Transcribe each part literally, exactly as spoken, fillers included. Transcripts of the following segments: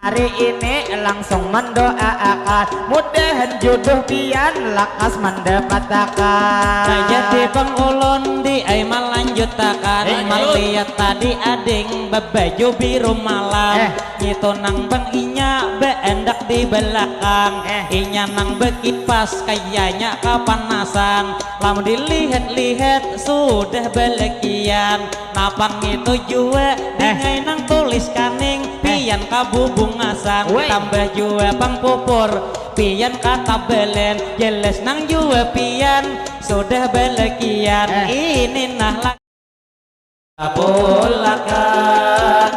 Hari ini langsung mendoaakan, mudahan jodoh pian lakas mendapatakan. Nah, jadi pang ulun di ai malanjutakan, eh, malihat tadi ading bebaju biru malam. Eh. Ngitu nang bang inya beendak di belakang. Eh. Inya nang bekipas kayanya kapanasan. Lamun dilihat-lihat sudah belekian. Napang ngitu jua, eh, dingai nang tulis kaning. Pian kabubungasan, tambah jua pang pupur, pian katabelen, jelas nang jua pian sudah balakian. Ini nah laki kabulakan.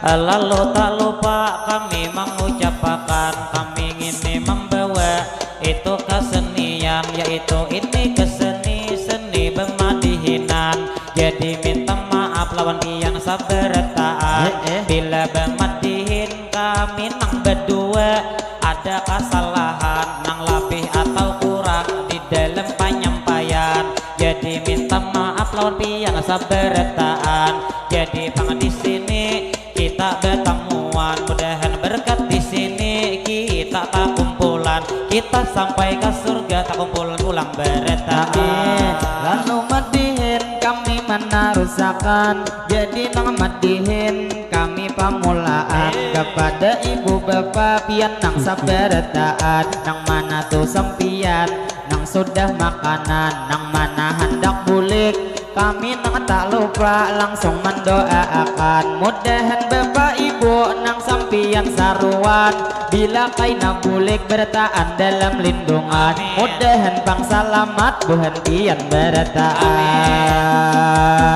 Lalu tak lupa kami mangucapakan, kami ngini mambawa itu kasenian, yaitu ini keseni seni bamadihinan. Jadi minta maaf lawan pian sabarataan. Eh, eh. Bila bamadihin kami nang badua ada kasalahan nang labih atau kurang di dalam panyampaian. Jadi minta maaf lawan pian sabarataan. Jadi pang di sini kita batamuan, mudahan berkat di sini kita takumpulan, kita sampai ka surga takumpulan pulang barataan. Amin. Lalu madihin kami manarusakan, jadi nang madihin kami pamulaan. Eh. Kapada ibu bapa pian nang sabarataan, nang mana tu sampian nang sudah makanan, nang mana handak bulik. Kami nang tak lupa langsung mendoaakan, mudahan bapak ibu nang sampiyan saruan bila kaina bulik berataan dalam lindungan. Amin. Mudahan pang salamat buhan pian berataan.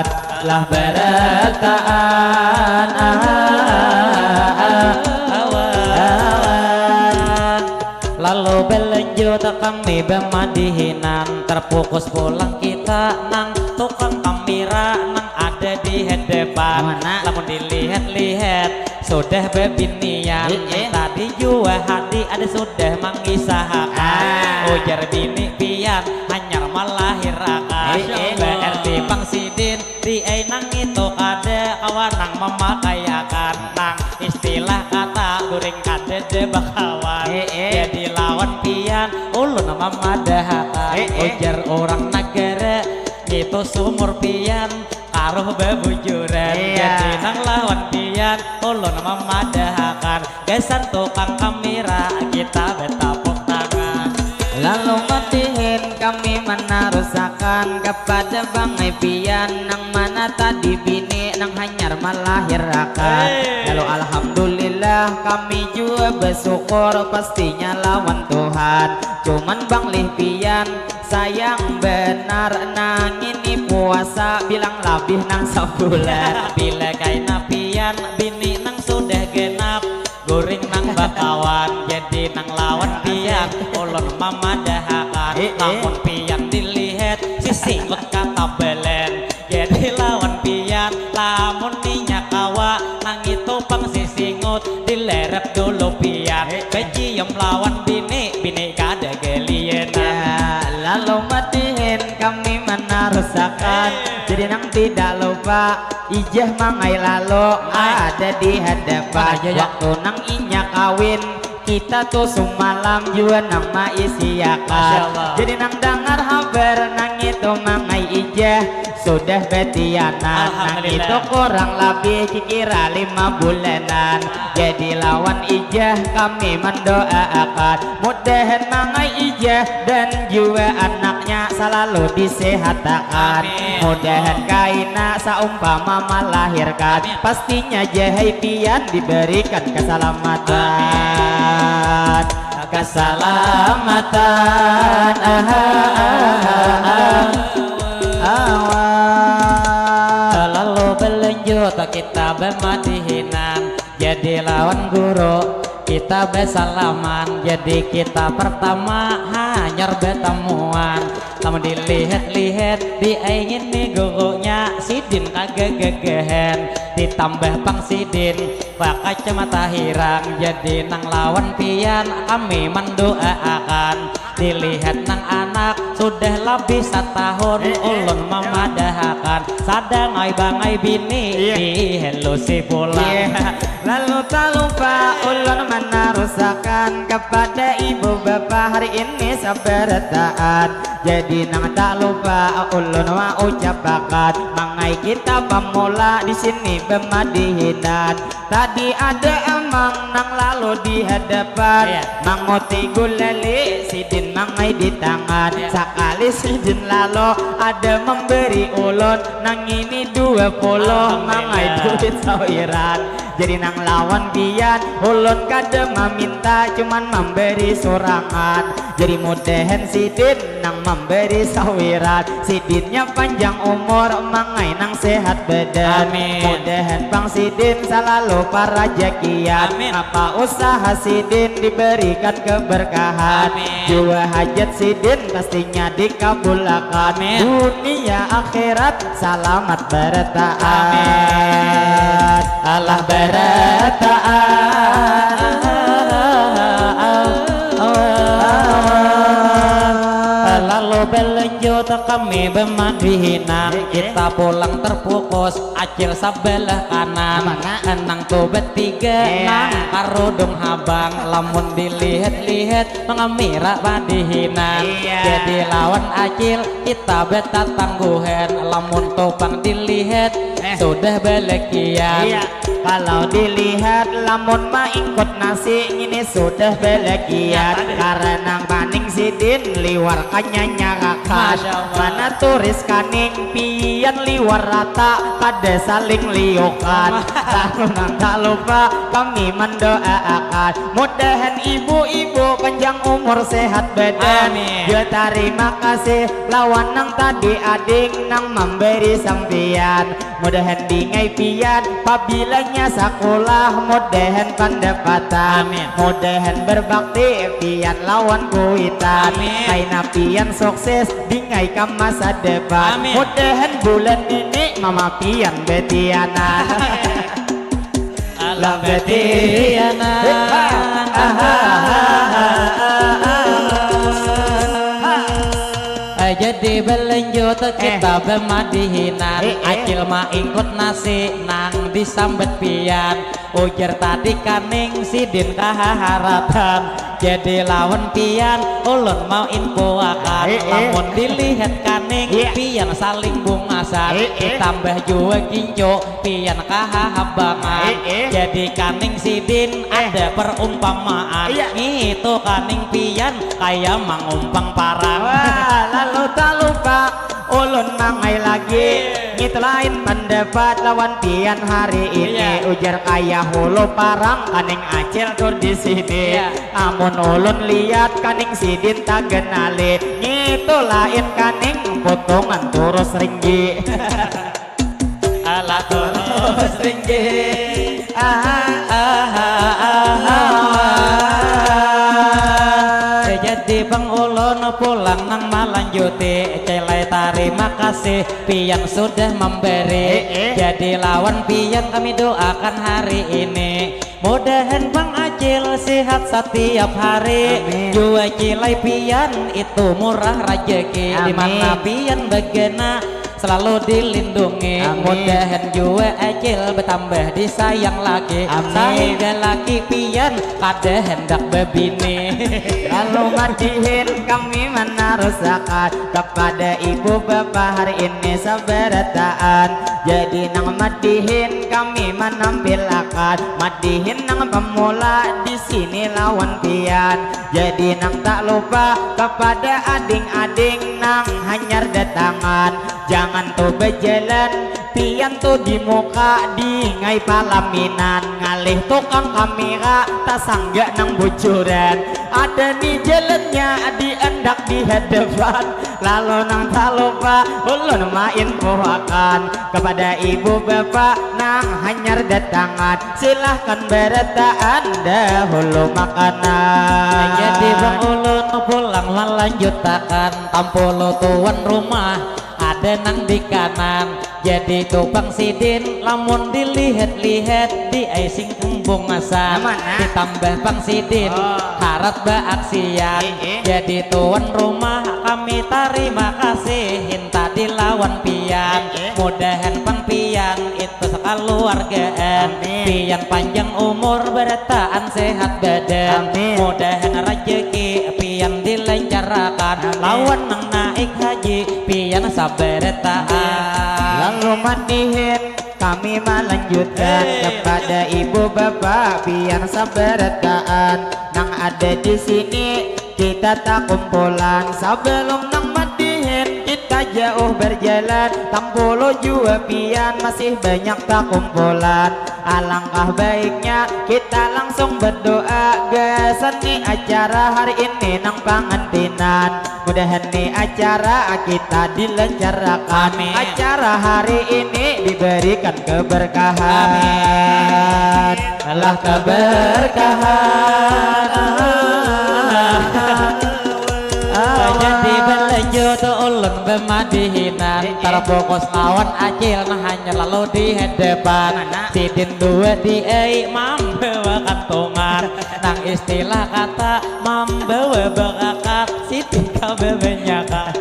Amin. Lah berataan. Ah, ah, ah, ah. Awan. Lalu belanjut kami bemadihinan, terfokus pulang kita nang tukang kamera nang ada di hadapan. Mana? Lamun dilihat-lihat sudah bebinian. Eh, eh. Tadi jua hadi ada sudah mangisahakan. Ah. Ujar bini pian hanyar melahirakan. Eh, eh. Berarti pang sidin di ai nang itu kada kawa nang memakaiakan nang istilah kata guring kadada bakawan. Eh, eh. Jadi lawan pian ulun mamadahakan. Eh, eh. Ujar orang nagara ngitu sumur pian karuh babujuran. Iya. Jadi nang lawan pian ulun mamadahakan gasan tukang kamera kita betapuk tangan. Lalu madihin kami manarusakan kapada bangai pian nang mana tadi bini nang hanyar malahirakan. Hei. Lalu alhamdulillah kami jua bersyukur pastinya lawan Tuhan. Cuman banglih pian sayang benar nang ini puasa bilang labih nang sabulan. Bila kaina pian bini nang sudah genap guring nang bakawan jadi nang lawan pian ulun mamadahakan. Eh, eh. Lamun pian dilihat sisingut kata belen jadi lawan pian lamun ninya kawa nang itu pang sisingut dilerep dulu pian. Eh, eh. Becium lawan bini bini kada gelianan. Ya, lalu madihin kami manarusakan. Eh. Jadi nang tidak lupa ijah mangai lalu ada di hadapan. Waktu nang inya kawin kita tu sumalam jua nang maisiakan. Masya Allah. Jadi nang dangar habar nang itu mangai ijah sudah betianan. Nang itu kurang labih kikira lima bulanan. Jadi lawan ijah kami mendoaakan mudahan mangai ijah dan jua anaknya selalu disehatakan. Amin. Mudahan kaina saumpama malahirkan. Amin. Pastinya jahai pian diberikan keselamatan. Amin. Keselamatan. Aha, aha, aha. Awan. Lalu belanjut kita bemadihinan. Jadi lawan guru Kita basalaman, jadi kita pertama hanyar batamuan. Lamun dilihat-lihat, diaingini gurunya, sidin kagagagahan. Ditambah pang sidin bakacamata hirang, jadi nang lawan pian kami mandoaakan. Dilihat nang anak sudah labih satahun, ulun mamadahakan sadang ai bangai bini. Iya. Dihelusi pulang. Iya. Lalu tak lupa ulun manarusakan kepada ibu bapa hari ini sabarataan. Jadi nang tak lupa ulun maucapakan, mangai kita pamula di sini bamadihinan. Tadi ada amang nang lalu di hadapan. Iya. Manguti gulali, sidin mangai di tangan. Iya. Sakali sidin lalu ada memberi ulun nang ini dua puluh, mangai duit sawiran. Jadi nang lawan pian, ulun kada maminta, cuman memberi surangan. Jadi mudahan sidin nang memberi sawiran, sidinnya panjang umur, mangai nang sehat badan. Amin. Mudahan pang sidin salalu parajakian. Amin. Apa usaha sidin diberikan keberkahan. Amin. Jua hajat sidin pastinya dikabulakan. Amin. Dunia akhirat salamat barataan. Amin. Alah barataan. Lalu balanjut kami bamadihinan. Kita pulang terpukus, acil sabalah kanan. Mana? Nang tu batiga, iya, nang karudung habang. Lamun dilihat-lihat, mangamira madihinan. Iya. Jadi lawan acil kita batatangguhan, lamun tu pang dilihat, eh, sudah balakian. Iya. Kalau dilihat lamun maingkut nasi ngini sudah balakian. Nyata deh. Karena kaning sidin liwar kanyanyarakan. Masya Allah. Mana turis kaning pian liwar rata kada saling liukan. Lalu nang tak lupa kami mendoaakan, mudahan ibu-ibu panjang umur sehat badan. Amin. Jua tarima kasih lawan nang tadi ading nang memberi sampian. Mudahan dingai pian pabilanya sakulah, mudahan pandapatan. Amin. Mudahan berbakti pian lawan kuitan. Amin. Kaina pian sukses dingai ka masa depan. Amin. Mudahan bulan ini mama pian betianan. Alah betianan. Eh, jadi balanjut kita, eh, bamadihinan. Eh, eh. Acil maingkut nasi nang disambat pian. Ujar tadi kaning sidin kahaharatan. Jadi lawan pian ulun mau infoakan. Eh, eh. Lamun dilihat kaning, iya, pian saling bungasan. Eh, eh. Ditambah jua gincu pian kahahabangan. Eh, eh. Jadi kaning sidin, eh, ada perumpamaan. Iya. Ngitu kaning pian kaya mangumpang parang. Wah, lalu tak lupa ulun mangai lagi. Iya. Ngitu lain pendapat lawan pian hari ini. Iya. Ujar kaya hulu parang kaning acil tu di sini. Iya. Amun ulun lihat kaning sidin taganali. Ngitu lain kaning putungan turus ringgi. Alah turus ringgi. Ah, ah, ah, ah, ah. Jadi pang ulun pulang nang malanjuti. Cilai tarima kasih pian sudah memberi. Eh, eh. Jadi lawan pian kami doakan hari ini. Mudahan pang acil sehat satiap hari. Amin. Jua cilai pian itu murah rajaki. Amin. Di mana pian bagana selalu dilindungi. Amin. Mudahan jua acil batambah disayang laki. Amin. Sahingga laki pian kada handak babini. Lalu madihin kami manarusakan kepada ibu bapa hari ini sabarataan. Jadi nang madihin kami manampilakan, madihin nang pamula di sini lawan pian. Jadi nang tak lupa kepada ading-ading nang hanyar datangan. Jangan tu bajalan Pian tu di muka dingai palaminan, ngalih tukang kamera tasangga nang bujuran. Ada ni jalannya diandak di hadapan, lalu nang talupa ulun mainfoakan kepada ibu bapa nang hanyar datangan. Silahkan barataan dahulu makanan. Jadi bang ulun pulang malanjutakan, tampulu tuan rumah ada nang di kanan. Jadi tu pang sidin lamun dilihat-lihat di ai singkung bungasan. Ditambah pang sidin harat baaksian. Jadi tuan rumah kami tarima kasih hinta dilawan pian. Mudahan pang pian itu sakaluargaan. Pian panjang umur barataan sehat badan. Mudahan rajaki pian dilancarakan lawan nang naik haji pian sabarataan. Lalu madihin kami malanjutkan kepada ibu bapa pian sabarataan nang ada di sini. Kita takumpulan sabalum nang madihin kita jauh barjalan, tampulu jua pian masih banyak takumpulan. Alangkah baiknya kita langsung berdoa gasan ni acara hari ini nang pangantinan. Mudahan ni acara kita dilancarakan. Acara hari ini diberikan keberkahan. Alah keberkahan. Jadi balanjut ulun bamadihinan, tarfokus lawan acil nah hanyar lalu di hadapan. Sidin dua di ai mambawa kantungan, nang istilah kata mambawa bakakat, sidin kababanyakan.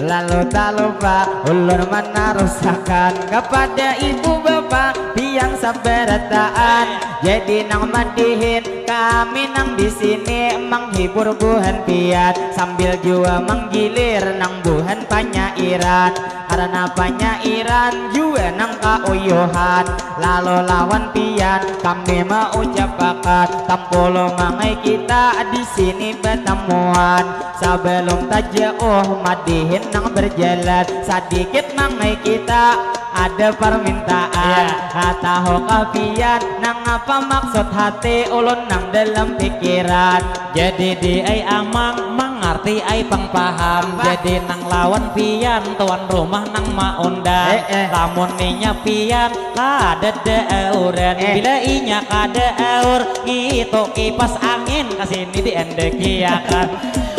Lalu talupa ulun manarusakan kapada ibu bapa pian sabarataan. Jadi nang madihin kami nang di sini manghibur buhan pian sambil jua manggilir nang buhan panyairan. Karana panyairan jua nang kauyuhan. Lalu lawan pian kami maucapakan tampulu mangai kita di sini batamuan. Sabalum tajauh madihin nang barjalan, sadikit mangai kita ada parmintaan. Iya. Nah, tahukah pian nangapa maksud hati ulun nang dalam pikiran? Jadi di ai amang mangarti ai pang paham. Apa? Jadi nang lawan pian tuan rumah nang maundang. Eh, eh. Lamun inya pian kadada auran. Eh. Bila inya kada aur, ngitu kipas angin kasini diandakiakan.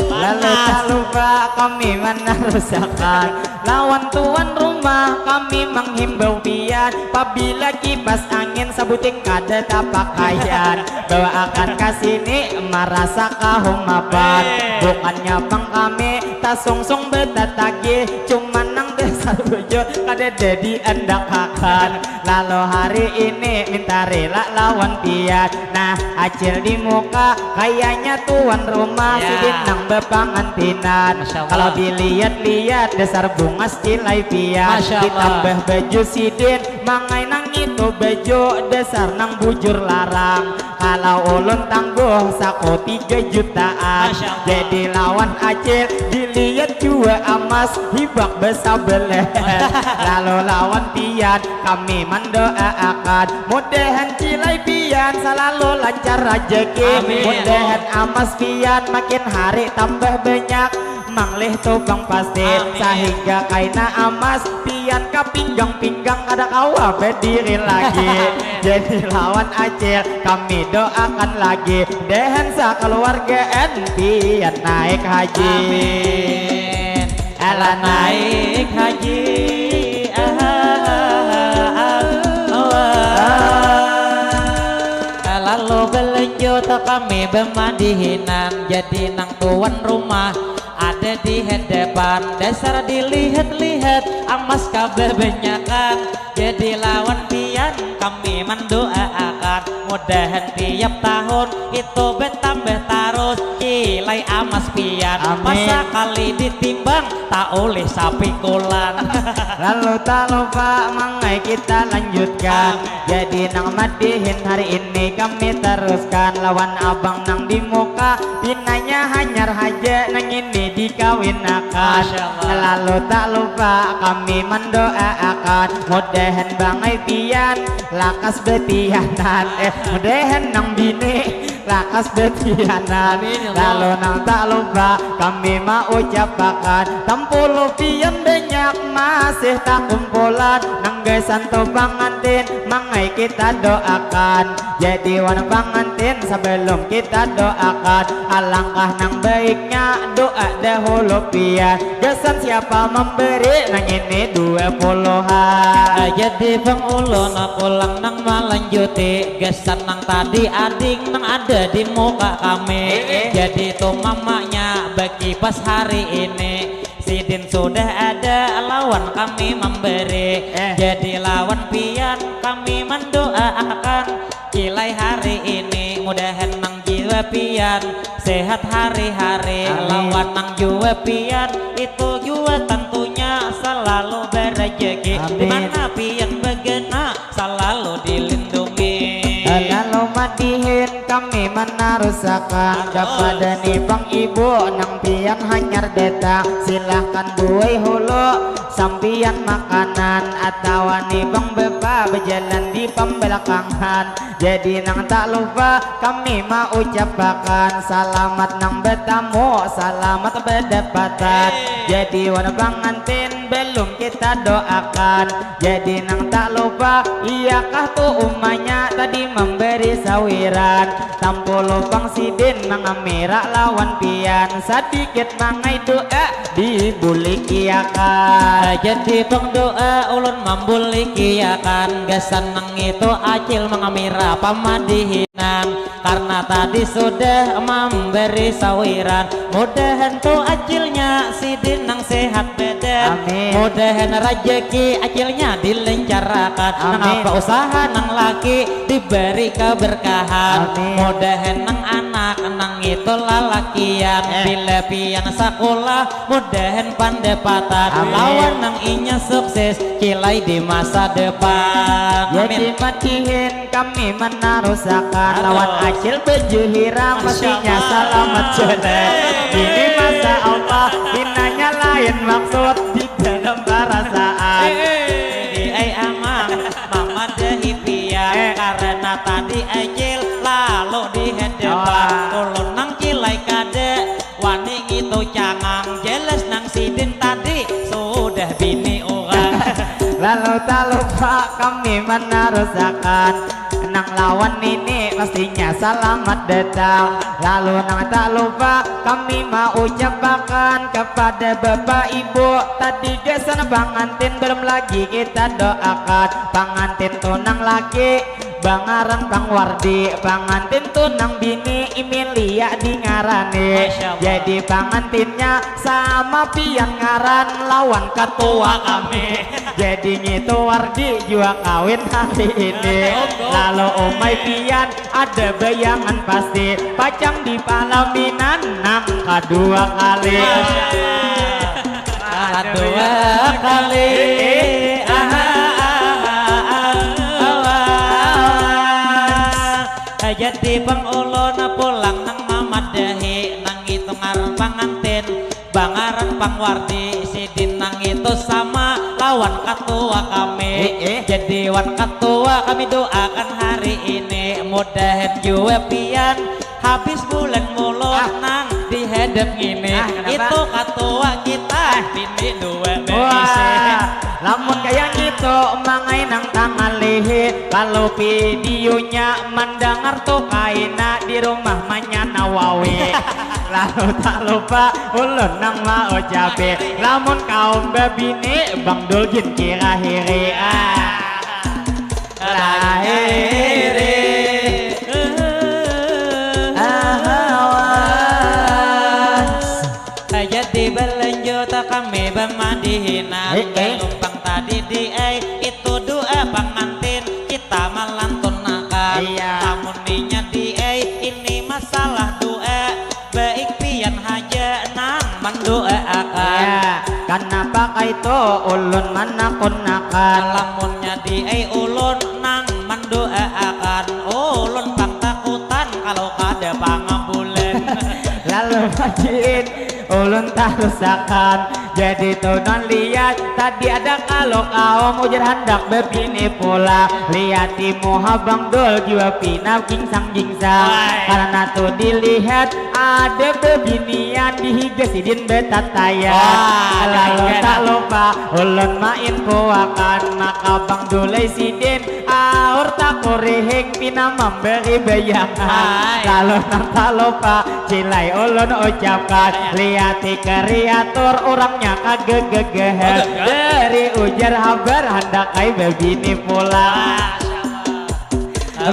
Lalu panas. Talupa kami manarusakan. Lawan tuan rumah kami manghimbau pian, pabila kipas angin sabuting kada tapakaian, bawaakan kasini marasa kahumapan. Eh. Bukannya pang kami tasungsung batatagih, cuman nang dasar bujur kadada diandakakan. Lalu hari ini minta rila lawan pian. Nah, acil di muka kayanya tuan rumah. Ya. Sidin nang bapangantinan. Masya Allah. Kalau dilihat-lihat dasar bungas cilai pian. Masya Allah. Ditambah baju sidin mangai nang itu baju dasar nang bujur larang. Kalau ulun tangguh saku tiga jutaan. Masya Allah. Jadi lawan acil dilihat jua amas hibak basabalahan. Lalu lawan pian kami mandoaakan mudahan cilai pian salalu lancar rajaki. Amin. Mudahan amas pian makin hari tambah banyak manglih tu pang pasti. Amin. Sahingga kaina amas pian ka pinggang-pinggang kada kawa badiri lagi. Amin. Jadi lawan acil kami doakan lagi dahan sakaluargaan pian naik haji. Amin. Alah naik haji. Ah, ah, ah, ah, ah. Lalu balanjut kami bamadihinan, jadi nang tuan rumah ada di hadapan, dasar dilihat-lihat amas kababanyakan. Jadi lawan pian kami mandoaakan mudahan tiap tahun itu batambah tarus. Nilai amas pian, amin, pasakali ditimbang, tak ulih sapikulan. Lalu tak lupa mangai kita lanjutkan. Amin. Jadi nang madihin hari ini kami teruskan lawan abang nang di muka, pinanya hanyar haja nang ini dikawinakan. Masya Allah. Lalu tak lupa kami mendoaakan, mudahan bangai pian lakas betianan, eh, mudahan nang bini lakas betianan. Amin, ya Allah. Lalu nang tak lupa kami maucapakan, tampulu pian banyak masih takumpulan, nang gasan tu pangantin mangai kita doakan. Jadi wan pangantin, sebelum kita doakan, alangkah nang baiknya doa dahulu pian. Gasan siapa memberi nang ini dua puluhan. Jadi pang ulun pulang nang malanjuti, gasan nang tadi ading nang ada di muka kami. Eh, eh. Jadi tu mamanya bagi pas hari ini, sidin sudah ada lawan kami memberi. Eh. Jadi lawan pian kami mendoaakan, kilai hari ini mudahan nang jua pian sehat hari-hari. Amin. Lawan nang jua pian itu jua tentunya selalu berejeki. Amin. Di mana pian begena selalu dilindungi. Lalu madihin kami menarusakan, terus, kepada ni pang ibu nang pian hanyar datang, silahkan buai hulu sampian makanan, atawa ni pang bapa bejalan di pembelakangan. Jadi nang tak lupa kami maucapakan, salamat nang betamu, salamat bedapatan. Hei. Jadi wan pangantin belum kita doakan. Jadi nang tak lupa, iyakah tu umanya tadi memberi sawiran. Tampulu pang sidin mangamira lawan pian, sadikit mangai doa dibulikiakan. Jadi pang doa ulun mambulikiakan, gasan nang itu acil mangamira pamadihinan. Karena tadi sudah memberi sawiran, mudahan tu acilnya sidin nang sehat badan. Amin. Mudahan rajaki acilnya dilancarkan. Amin. Nang apa usaha nang laki diberi keberkahan. Amin. Mudahan nang anak nang itu lalakian. Eh. Bila pian sakulah, mudahan pandapatan. Amin. Lawan nang inya sukses kilai di masa depan. Ya, amin. Dimatihin kami menarusakan. Aduh. Lawan acil baju hirang, masya Allah, pastinya salamat jalan. Hei. Ini masa Allah, pinanya lain maksud di dalam perasaan. Hei, hei. Jadi ai amang mamadahi pian. Eh. Karena tadi acil lalu di hadapan. Oh. Ulun nang kilai kada wani ngitu cangang, jelas nang sidin tadi sudah bini urang. Lalu tak lupa kami menarusakan, nang lawan nini pastinya salamat datang. Lalu nang tak lupa kami maucapakan kepada bapak ibu tadi gasan pangantin, belum lagi kita doakan pangantin tu nang laki. Bangaran Pang Wardi, pangantin tu nang bini Imilia dingarani. Masya Allah. Jadi pangantinnya sama pian ngaran lawan ketua kami. Jadi ngitu Wardi jua kawin hari ini. Betul, betul. Lalu umai pian ada bayangan pasti, pacang di palaminan nang kadua kali. Masya Allah. Kadua kali. Aha, aha, aha, aha. Jadi pang ulun pulang nang mamadahi nang itu ngaran pangantin, bangaran Pang Wardi, sidin nang itu sama lawan katua kami. Eh, eh. Jadi wan katua kami doakan hari ini, mudahan jua pian habis bulan Mulud, ah, nang di hadap ngini. Ah, kenapa? Itu katua kita, ah, bini dua bisi. Wah, lamun kaya ngitu, mangai nang tangalihi. Kalau videonya mandangar tu kaina di rumah manyanawawi. Lalu tak lupa ulun nang maucapi. Lamun kaum babini, Bang Dul gin kira hiri. Ah. Lahiri. Ahawas. Jadi balanjut kami bamadihinan. Eh, eh. Galumpang tadi di ai, itu doa pangantin kita malantunakan. Iya. Lamun inya di ai, ini masalah doa. Baik Kanapa kaitu ulun manakunakan? Lamunnya di ai ulun nang manduaakan, ulun pang takutan kalau kada pangabulan. Lalu majiin ulun tarusakan. Jadi tu non lihat, tadi ada kalu kaum ujar handak babini pula. Lihati muha Bang Dul jua pina gingsang-gingsang. Karena tu dilihat ada babinian di higa sidin betatayan. Lalu tak lupa ulun main puakan, maka Bang Dul ai sidin aur takurihing pina mambari bayangan. Lalu nang tak lupa cilai ulun ucapkan, lihati kariatur urangnya kagegegeh. Dari ujar habar handak ai babini pulang.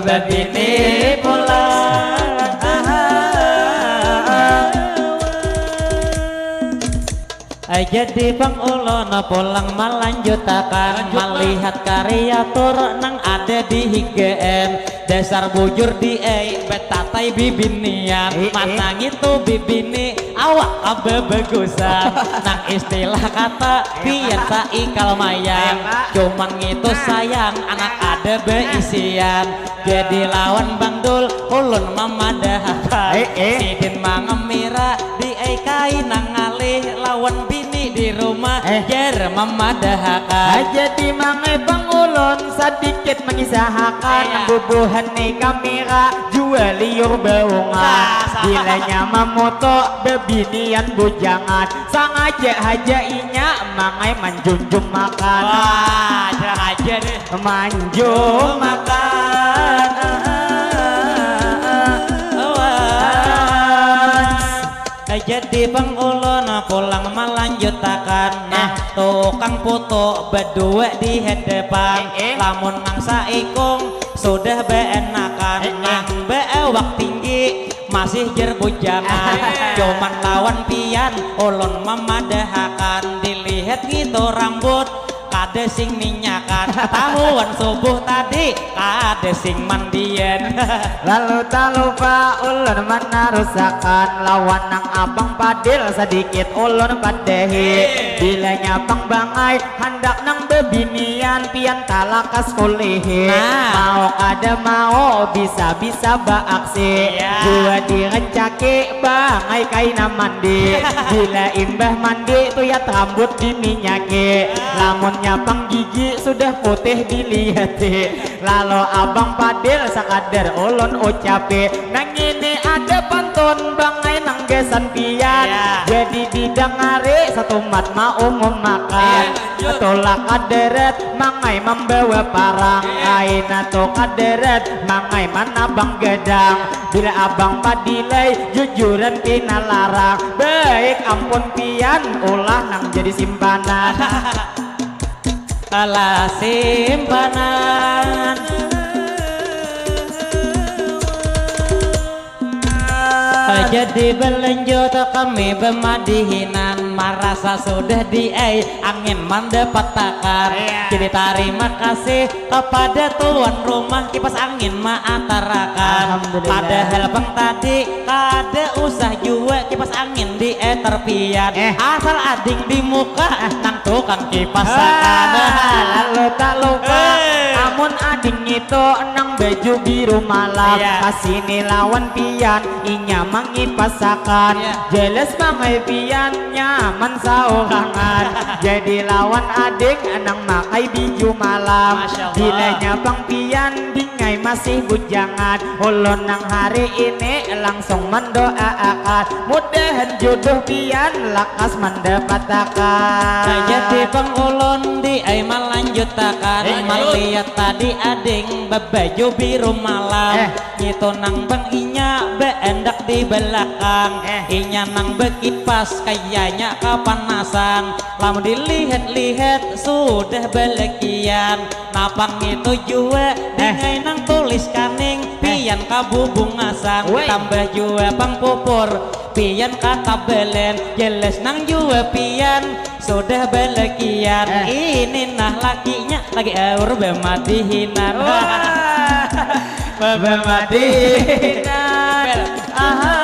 Babini pulang. Ai jadi pang ulun pulang malanjutakan malihat kariatur nang ada di higaan. Dasar bujur di ai betatai bibinian. Mana ngitu bibini awak kababagusan. Nang istilah kata biar saikal mayang. Cuman ngitu sayang anak ada beisian. Jadi lawan Bang Dul ulun mamadahakan. Sidin mangemira di ai kaina ngalih lawan bini di rumah jar mamadahakan. Jadi mangai Bang ulun sadikit mangisahakan. Nang bubuhan ni kamira jua liur baungan. Bilanya mamutu babinian bujangan. Sangaja haja inya mangai manjunjung makan. Wah, ada haja nih. Manjung makan. Wah. Jadi pang ulun pulang malanjutakan. Nah, tukang putu badua di hadapan. Lamun nang saikung sudah beenakan. Nang beewak tinggi masih jer bujangan. Cuman lawan pian ulun mamadahakan, dilihat ngitu rambut kada sing minyakan. Tahuan subuh tadi kada sing mandian. Lalu tak lupa ulun manarusakan lawan nang abang Padil, sadikit ulun padahi. Bilanya pang bangai handak nang babinian pian talakas kulihi. Mau kada mau bisa-bisa baaksi. Jua dirancaki bangai kaina mandi. Bila imbah mandi tuyat rambut diminyaki. Lamunnya pang gigi sudah putih dilihati. Lalu abang Padil sakadar ulun ucapi. Nang ini ada pantun bangai nang gasan pian. Jadi didangari satumat maumumakan. Tulak ka darat mangai mambawa parang. Kaina tu ka darat mangai manabang gadang. Bila abang Padil ai jujuran pina larang. Baik ampun pian ulah nang jadi simpanan. Alah simpanan. Jadi balanjut kami bamadihinan, marasa sudah di ai angin mandapatakan. Jadi tarima kasih kapada tuan rumah kipas angin maatarakan. Padahal pang tadi kada usah jua kipas angin di eter pian. Asal ading di muka nang tukang kipasakan. Lalu tak lupa amun ading itu nang baju biru malam, kasini lawan pian inya mangipasakan. Jelas mangai pian nyaman saurangan. Jadi lawan ading nang makai biju malam. Bilanya pang pian dingai masih bujangan. Ulun nang hari ini langsung mandoaakan. Mudahan jodoh pian lakas mandapatakan. Jadi pang ulun di ai malanjutakan. Malihat tadi ading babaju biru malam. Ngitu nang bang inya baandak di balakang. Inya nang bakipas kayanya kapanasan. Lamun dilihat-lihat sudah balakian. Napang ngitu jua dingai nang tulis kaning. Pian kabubungasan. Ditambah jua pang pupur. Pian katabalan. Jelas nang jua pian sudah balakian. Ini nah lakinya lagi aur bamadihinan. Bamadihinan. Aha.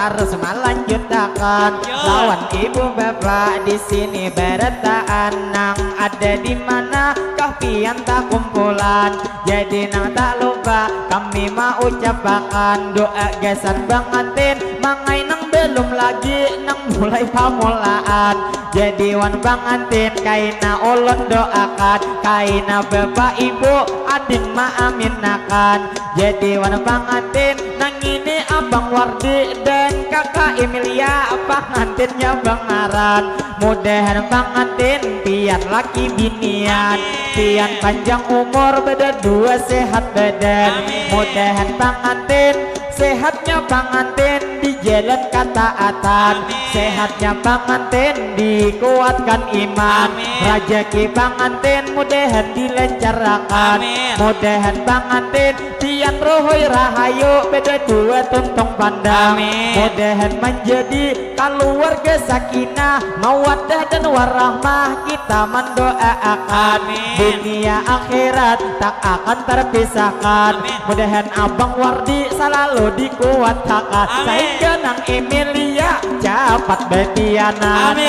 harus malanjutakan. Yo. Lawan ibu bapak di sini barataan, nang ada di mana kah pian takumpulan. Jadi nang tak lupa kami maucapakan doa gasan bangantin, mangai nang belum lagi nang mulai pamulaan. Jadi wan bangantin kaina ulun doakan, kaina bapak ibu ading maaminakan. Jadi wan bangantin nang ini Abang Wardi dan kakak Emilia, pangantinnya bangaran. Mudahan pangantin pian laki binian, pian panjang umur, bedadua sehat badan. Mudahan pangantin sehatnya pangantin di jalan kataatan, sehatnya pangantin dikuatkan iman, rajaki pangantin mudahan dilancarakan. Mudahan pangantin pian ruhui rahayu, bedadua tuntung pandang. Mudahan manjadi kaluarga sakinah, mawaddah dan warahmah, kita mandoaakan. Dunia akhirat tak akan terpisahkan. Mudahan Abang Wardi salalu dikuatakan. Sahingga nang Emilia capat batianan.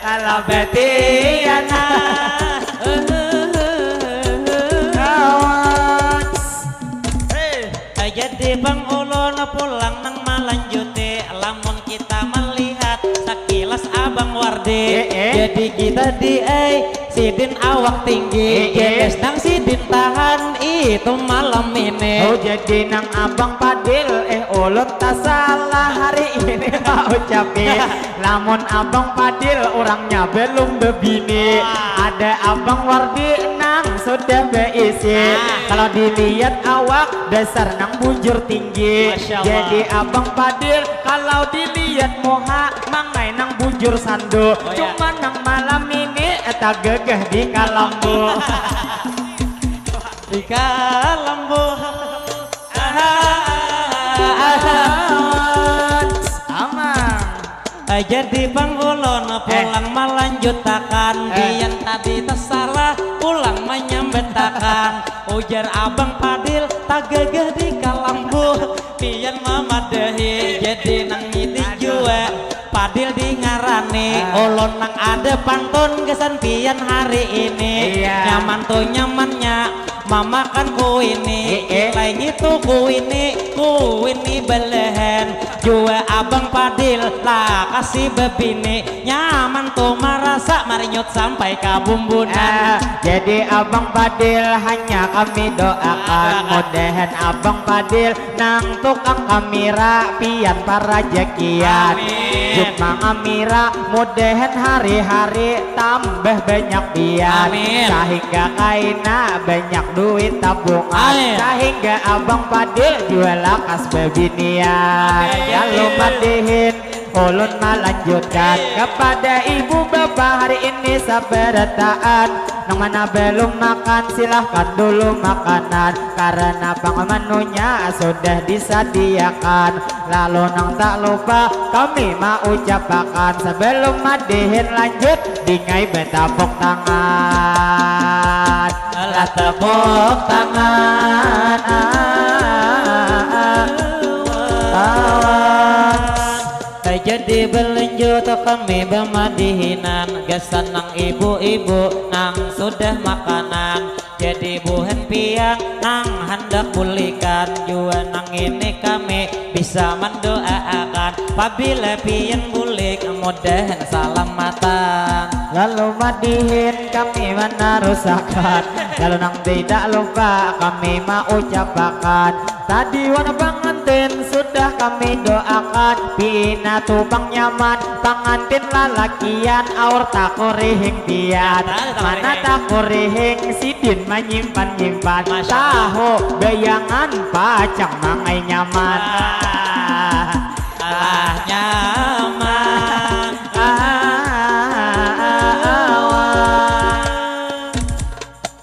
Kalau batianan. Kawan. Hei. Jadi bang ulun pulang nang malanjuti, lamun kita melihat sakilas Abang Wardi. Eh, eh. Jadi kita di ai sidin awak tinggi, eh, eh. Jenis nang sidin tahan itu malam ini. Oh, jadi nang Abang Padil, eh, ulun tak salah hari ini mau ucapi. Lamun Abang Padil urangnya belum bebini. Ada Abang Wardi nang sudah beisi. Kalau dilihat awak dasar nang bujur tinggi. Jadi Abang Padil kalau dilihat muha mangai nang bujur sandu. Oh, ya. Cuma nang malam ini tak gagah di kalambu. Di kalambu. Aman. Eh, jadi bang ulun pulang malanjutakan, eh. Pian tadi tasalah pulang manyambatakan. Ujar Abang Padil tagagah di kalambu. Pian mamadahi jadi nang ngini jua. Padil dingarani, ah. Ulun nang ada pantun gasan pian hari ini. Iya. Nyaman tu nyamannya mamakan kuini, eh, eh. Lain itu kuini, kuini belahan. Jua Abang Padil lah kasih bebini. Nyaman tu marasa marinyut sampai ka bumbunan. Ah, jadi Abang Padil hanya kami doakan. Ah, doakan. Mudahan Abang Padil nang tukang kamira pian parajakian. Amin. Juk mangamira mudahan hari-hari tambah banyak pian. Amin. Sahingga kaina banyak duit tabungan. Amin. Sahingga Abang Padil jua lakas bebinian. Amin. Lalu madihin ulun malanjutkan kepada ibu bapa hari ini sabarataan. Nang mana belum makan silahkan dulu makanan. Karena pang menunya sudah disadiakan. Lalu nang tak lupa kami maucapakan sebelum madihin lanjut dingai betapuk tangan. Lah tepuk tangan. Ah, ah, ah, ah. Awas. Jadi balanjut kami bamadihinan gasan nang ibu-ibu nang sudah makanan. Jadi buhan pian nang handak bulikan jua nang ini kami bisa mandoaakan pabila pian bulik mudahan salamatan. Lalu madihin kami manarusakan. Lalu nang tidak lupa kami maucapakan. Tadi wan pangantin sudah kami doakan, pina tu pang nyaman, pangantin lalakian aur takurihing pian. Mana takurihing sidin manyimpan-nyimpan. Masya Allah. Tahu bayangan pacang mangai nyaman. Ah, alah nyaman. Ah, ah, ah, ah,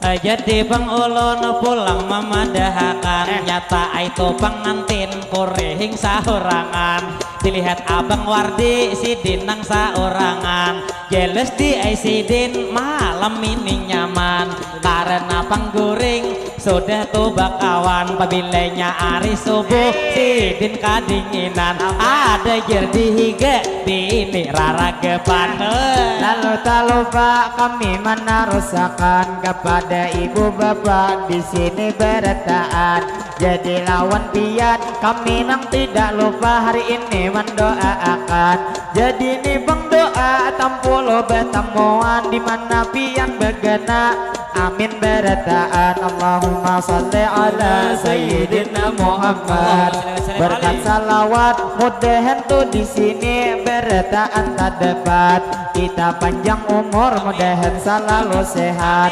ah. Jadi bang ulun pulang mamadahakan, eh, nyata ai tu pangantin kurihing saurangan. Dilihat Abang Wardi sidin nang saurangan. Jelas di ai sidin malam ini nyaman karena pangguring Sudah tu bakawan, pabilanya ari subuh, sidin kadinginan, ada jer di higa, bini raragapan. Lalu tak lupa kami menarusakan kepada ibu bapa di sini berataan. Jadi lawan pian kami nang tidak lupa hari ini mendoaakan. Jadi ni bang doa tampulu betamuan di mana pian begana. Amin berataan. Allahumma salli ala sayyidina Muhammad. Berkat salawat mudahan tu di sini berataan tak dapat kita panjang umur mudahan selalu sehat.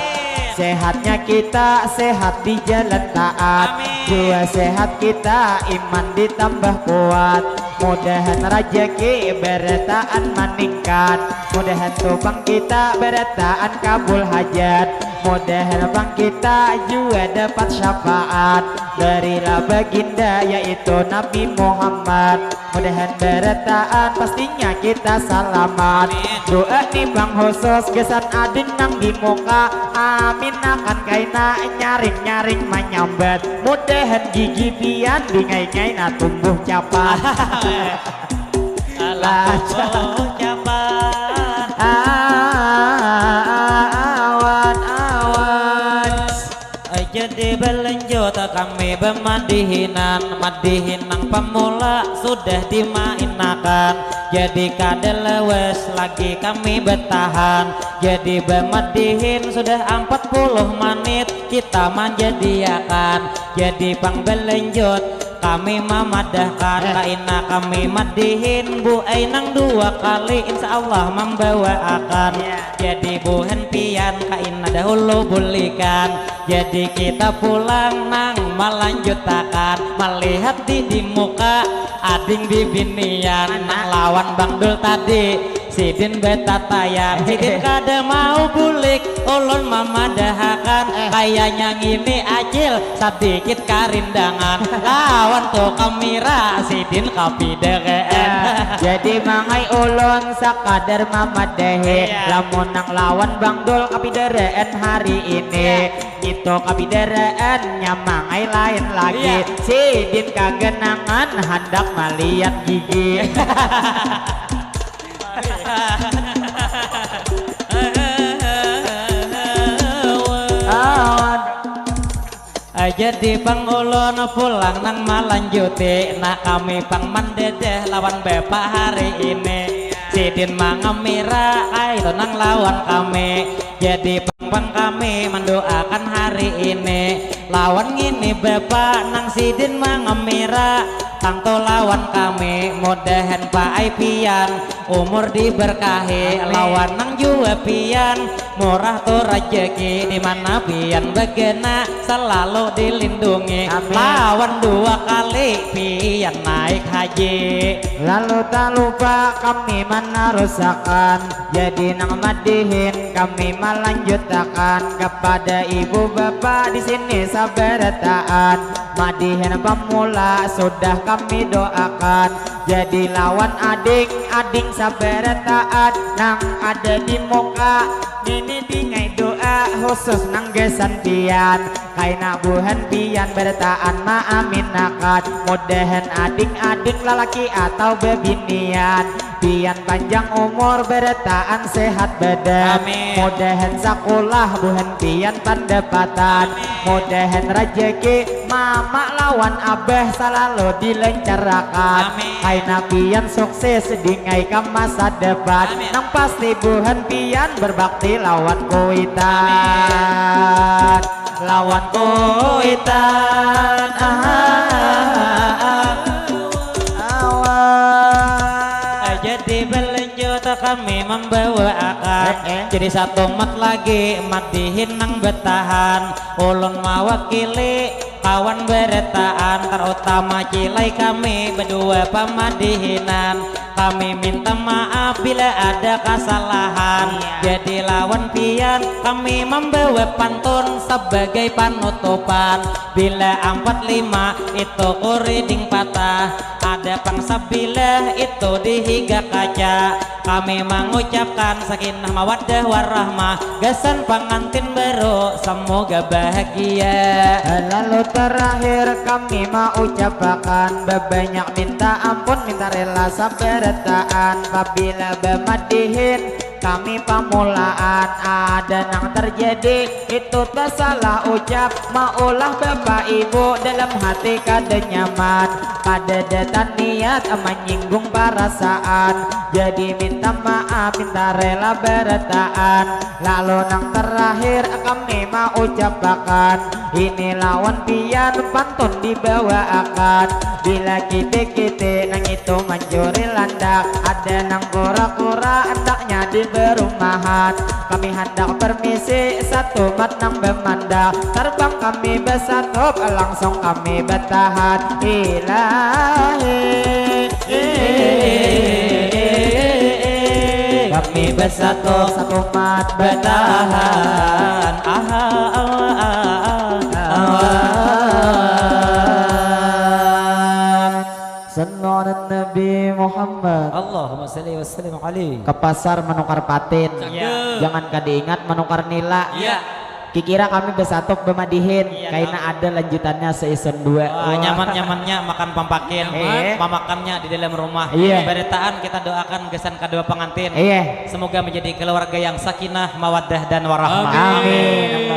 Sehatnya kita sehat di jalan taat. Jua sehat kita iman ditambah kuat. Mudahan rajaki berataan maningkat. Mudahan tu pang kita berataan kabul hajat. Mudahan pang kita jua dapat syafaat. Berilah baginda yaitu Nabi Muhammad. Mudahan berataan pastinya kita salamat. Doa ni pang khusus gasan adin nang di muka. Amin akan kaina nyaring-nyaring manyambat. Mudahan gigi pian dingai-ngai na tumbuh capat. Alah tumbuh capat. Awan awan. Jadi balanjut kami bamadihinan, madihin nang pamula sudah dimainakan. Jadi kada lawas lagi kami batahan. Jadi bamadihin sudah ampat puluh manit kita manjadiakan. Jadi pang balanjut kami mamadahkan, kaina kami madihin buai nang dua kali insya Allah mambawaakan. Jadi buhan pian kaina dahulu bulikan. Jadi kita pulang nang malanjutakan malihat di di muka ading bibinian nang lawan Bang Dul tadi. Sidin betatayan, sidin kada mau bulik. Ulun mamadahakan, kayanya ngini acil sadikit karindangan. Lawan tu kamira sidin kapidaraan. Jadi mangai ulun sakadar mamadahi, lamun nang lawan Bang Dul kapidaraan hari ini. Itu kapidaraan nyamangai lain lagi. Sidin kaganangan handak maliat gigi. Awan. Jadi pang ulun pulang nang malanjuti, nah kami pang mandedeh lawan bapa hari ini. Sidin mangamira kaitu nang lawan kami. Jadi pang, pang kami mandoakan hari ini lawan ngini bapa nang sidin mangamira tangtu lawan kami. Mudahan paai pian umur diberkahi lawan nang jua pian murah tu rajaki di mana pian bagana selalu dilindungi. Amin. Lawan dua kali pian naik haji. Lalu tak lupa kami menarusakan. Jadi nang madihin kami malanjutakan kepada ibu bapa di sini sabarataan. Madihin pamula sudah kami doakan. Jadi lawan ading, ading sabarataan nang ada di muka. Nini dingai doa khusus nang gasan pian. Kaina buhan pian barataan maaminakan. Mudahan ading-ading lalaki atau bebinian pian panjang umur barataan sehat badan. Amin. Mudahan sakulah buhan pian pandapatan. Amin. Mudahan rajaki mama lawan abah salalu dilancarakan. Amin. Kaina pian sukses dingai ka masa depan. Amin. Nang pasti buhan pian berbakti lawan kuitan. Amin. Lawan kuitan. Ah, ah, ah, ah. Awan. Jadi balanjut kami mambawaakan. Eh, eh. Jadi satumat lagi madihin nang batahan. Ulun mawakili kawan barataan, terutama cilai kami badua pamadihinan. Kami minta maaf bila ada kasalahan. Iya. Jadi lawan pian kami mambawa pantun sabagai panutupan. Bila ampat lima itu kuriding patah. Ada pang sabilah itu di higa kaca, kami mangucapkan sakinah mawaddah warahmah gasan pangantin baru, semoga bahagia. Lalu terakhir kami maucapakan babanyak minta ampun, minta rela sabarataan pabila bamadihin kami pamulaan. Ada nang terjadi itu tasalah ucap, maulah bapak ibu dalam hati kada nyaman, kada ada niat menyinggung perasaan. Jadi minta maaf, minta rela barataan. Lalu nang terakhir kami maucapakan, ini lawan pian pantun dibawaakan. Bila kiti-kiti nang itu mancuri landak, ada nang kura-kura andaknya di berumahan. Kami handak permisi satu mat nang bamandak, tarbang kami basatup langsung kami batahan. Ilahi, kami basatup satu mat batahan. Aha, aha, aha, aha. Sallu ala Nabi Muhammad. Allahumma salli wa sallim alaihi. Ke pasar manukar patin. Cakep. Jangan kada ingat manukar nila. Iya. Kikira kami basatup bamadihin. Iya, kaina ada lanjutannya season dua. Wah, nyaman-nyamannya makan pampakin. Eh. Mamakannya di dalam rumah. Iya. Barataan kita doakan gasan kadua pangantin. Iya. Semoga menjadi keluarga yang sakinah, mawaddah, dan warahmah. Amin. Amin.